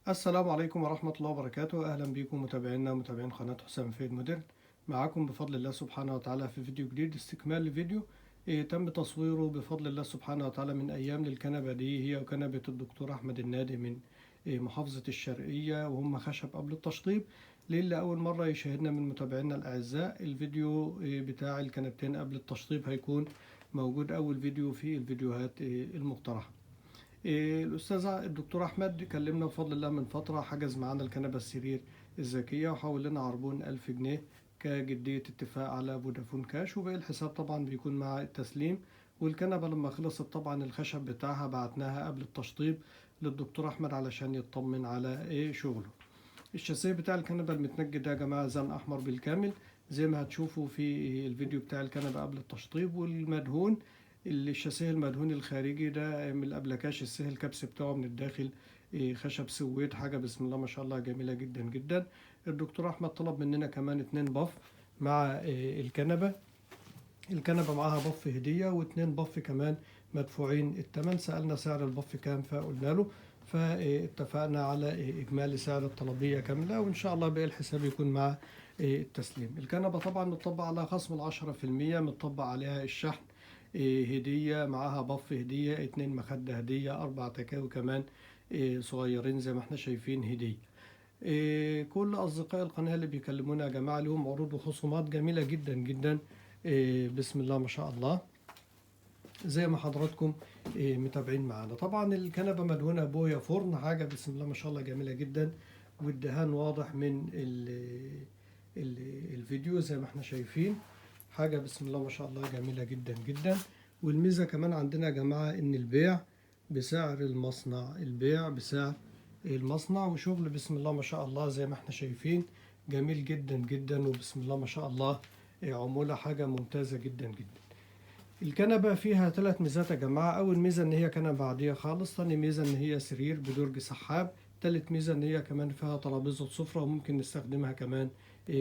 السلام عليكم ورحمة الله وبركاته. أهلا بكم متابعينا متابعين قناة حسام فايد مودرن، معاكم بفضل الله سبحانه وتعالى في فيديو جديد، استكمال لفيديو تم تصويره بفضل الله سبحانه وتعالى من أيام للكنبة دي، هي كنبة الدكتور أحمد النادي من محافظة الشرقية، وهم خشب قبل التشطيب. للي أول مرة يشاهدنا من متابعينا الأعزاء، الفيديو بتاع الكنبتين قبل التشطيب هيكون موجود أول فيديو في الفيديوهات المقترحة. الأستاذ الدكتور أحمد كلمنا بفضل الله من فترة، حجز معانا الكنبة السرير الذكية وحول لنا عربون 1000 جنيه كجدية اتفاق على فودافون كاش، وباقي الحساب طبعا بيكون مع التسليم. والكنبة لما خلصت طبعا الخشب بتاعها بعتناها قبل التشطيب للدكتور أحمد علشان يطمن على شغله. الشاسيه بتاع الكنبة المتنجد ده يا جماعة زان أحمر بالكامل زي ما هتشوفوا في الفيديو بتاع الكنبة قبل التشطيب، والمدهون الشاسيه المدهون الخارجي ده من الأبلكاش السهل الكبس بتاعه من الداخل خشب سويد، حاجة بسم الله ما شاء الله جميلة جدا جدا. الدكتور أحمد طلب مننا كمان 2 بف مع الكنبة، الكنبة معاها بف هدية و2 بف كمان مدفوعين الثمن. سألنا سعر البف كام فقلنا له، فاتفقنا على إجمالي سعر الطلبية كاملة، وإن شاء الله باقي الحساب يكون مع التسليم. الكنبة طبعا متطبق عليها خصم 10%، متطبق عليها الشحن هدية، معاها بف هدية، 2 مخدة هدية، 4 تكاوي كمان صغيرين زي ما احنا شايفين هدية. كل أصدقاء القناة اللي بيكلمونا يا جماعة لهم عروض وخصومات جميلة جدا جدا، بسم الله ما شاء الله زي ما حضراتكم متابعين معانا. طبعا الكنبة مدهونة بوية فرن، حاجة بسم الله ما شاء الله جميلة جدا، والدهان واضح من الفيديو زي ما احنا شايفين، حاجة بسم الله ما شاء الله جميلة جدا جدا. والميزة كمان عندنا يا جماعة ان البيع بسعر المصنع، البيع بسعر المصنع، وشغل بسم الله ما شاء الله زي ما احنا شايفين جميل جدا جدا، وبسم الله ما شاء الله عمولة حاجة ممتازة جدا جدا. الكنبة فيها 3 ميزات يا جماعة. أول ميزة إن هي كنبة عادية خالص، تاني ميزة إن هي سرير بدرج سحاب، تالت ميزة إن هي كمان فيها ترابيزة سفرة وممكن نستخدمها كمان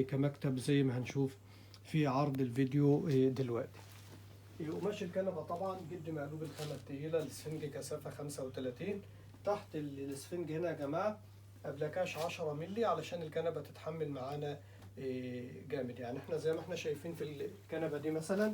كمكتب زي ما هنشوف في عرض الفيديو دلوقتي. قماش الكنبة طبعا جد مقلوب الخامة التقيلة، الاسفنج كثافة 35، تحت الاسفنج هنا يا جماعة أبلكاش 10 مللي علشان الكنبة تتحمل معانا جامد. يعني احنا زي ما احنا شايفين في الكنبة دي مثلا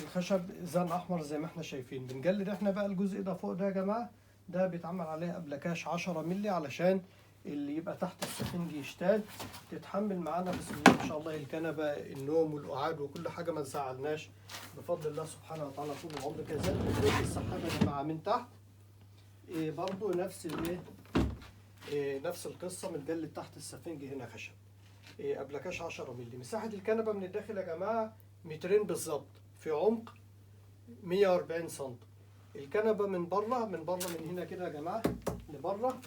الخشب زان احمر زي ما احنا شايفين، بنجلد احنا بقى الجزء ده فوق ده يا جماعة، ده بيتعمل عليه ابلكاش 10 مللي علشان اللي يبقى تحت السفنج يشتاد، تتحمل معانا بسم الله ما شاء الله الكنبة النوم والقعاد وكل حاجة، ما تزعلناش بفضل الله سبحانه وتعالى طول العمر. كذلك السحابة يا جماعة من تحت برضو نفس الايه نفس القصة، متجلد تحت السفنج هنا خشب ابلكاش 10 مللي. مساحة الكنبة من الداخل يا جماعة 2 بالظبط في عمق 140 سم. الكنبة من بره، من بره من هنا كده يا جماعة لبره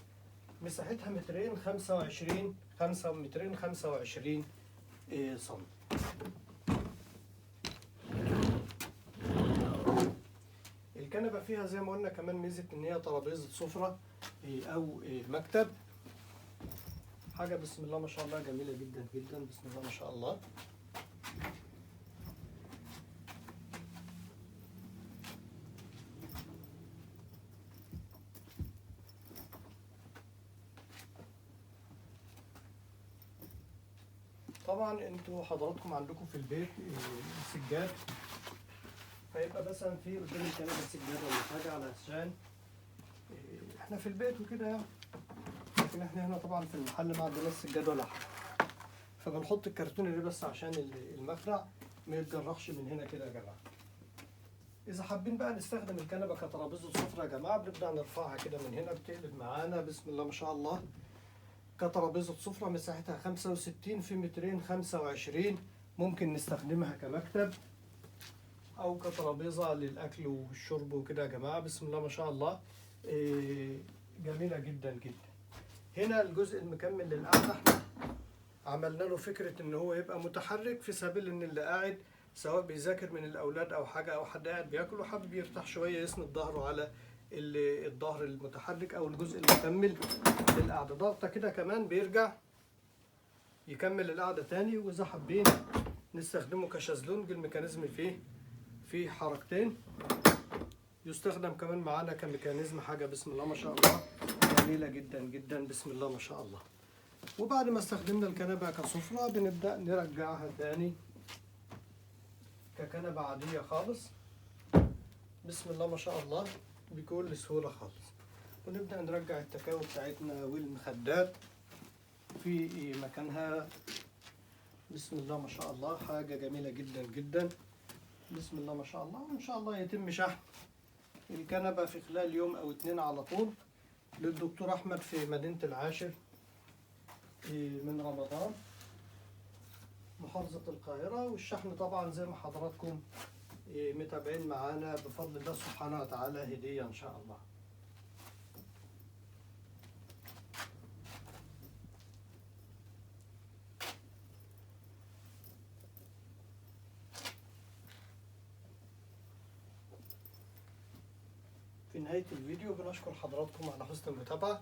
مساحتها 225 5 225 سم. الكنبة فيها زي ما قلنا كمان ميزة ان هي ترابيزة سفرة او مكتب، حاجة بسم الله ما شاء الله جميلة جدا جدا بسم الله ما شاء الله. طبعا انتوا حضراتكم عندكم في البيت سجاد، فيبقى مثلا في قدام الكنبة سجاد ولا حاجة علشان احنا في البيت وكده يعني، لكن احنا هنا طبعا في المحل ما عندناش سجاد ولا حاجة، فبنحط الكرتونه دي بس عشان المخرع ما يتجرحش من هنا كده يا جماعة. اذا حابين بقى نستخدم الكنبة كترابيزه سفره يا جماعة، بنبدا نرفعها كده من هنا، بتقلب معانا بسم الله ما شاء الله كترابيزة سفرة مساحتها 65 في 225، ممكن نستخدمها كمكتب أو كترابيزة للأكل والشرب وكده يا جماعة بسم الله ما شاء الله جميلة جدا جدا. هنا الجزء المكمل للقعدة احنا عملنا له فكرة إن هو يبقى متحرك في سبيل إن اللي قاعد سواء بيذاكر من الأولاد أو حاجة أو حد قاعد بياكل وحابب يرتاح شوية يسند ظهره على الظهر المتحرك او الجزء المكمل للقعده. ضغطه كده كمان بيرجع يكمل القعدة تاني. واذا حابين نستخدمه كشازلونج، ال mechanism فيه حركتين، يستخدم كمان معانا ك mechanism، حاجة بسم الله ما شاء الله جميلة جدا جدا، بسم الله ما شاء الله. وبعد ما استخدمنا الكنبة كسفرة بنبدأ نرجعها تاني ككنبة عادية خالص، بسم الله ما شاء الله، بكل سهولة خالص. ونبدأ نرجع التكاوي بتاعتنا والمخدات في مكانها، بسم الله ما شاء الله. حاجة جميلة جدا جدا، بسم الله ما شاء الله. وإن شاء الله يتم شحن الكنبة في خلال يوم أو 2 على طول للدكتور أحمد في مدينة العاشر من رمضان، محافظة القاهرة. والشحن طبعا زي ما حضراتكم متابعين معانا بفضل الله سبحانه وتعالى هدية إن شاء الله. في نهاية الفيديو بنشكر حضراتكم على حسن المتابعة،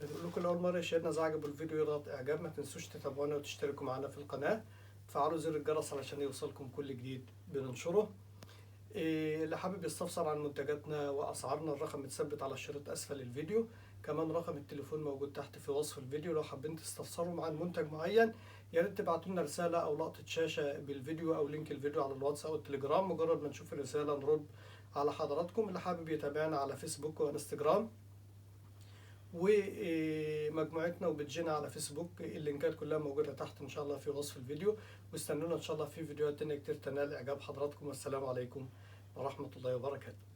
بنقول لكم لأول مرة يشاهدنا إذا عجبوا الفيديو يضغط إعجاب، ما تنسوش تتابعونا وتشتركوا معنا في القناة، تفعلوا زر الجرس علشان يوصلكم كل جديد بننشره. اللي حابب يستفسر عن منتجاتنا وأسعارنا الرقم متثبت على الشريط أسفل الفيديو، كمان رقم التليفون موجود تحت في وصف الفيديو. لو حابين تستفسروا عن منتج معين يا ريت تبعتوا لنا رسالة أو لقطة شاشة بالفيديو أو link الفيديو على الواتس أو التليجرام، مجرد ما نشوف الرسالة نرد على حضراتكم. اللي حابب يتابعنا على فيسبوك وانستجرام ومجموعتنا وبتجينا على فيسبوك، اللينكات كلها موجودة تحت إن شاء الله في وصف الفيديو. واستنونا إن شاء الله في فيديوهات تانية كتير تنال إعجاب حضراتكم. والسلام عليكم ورحمة الله وبركاته.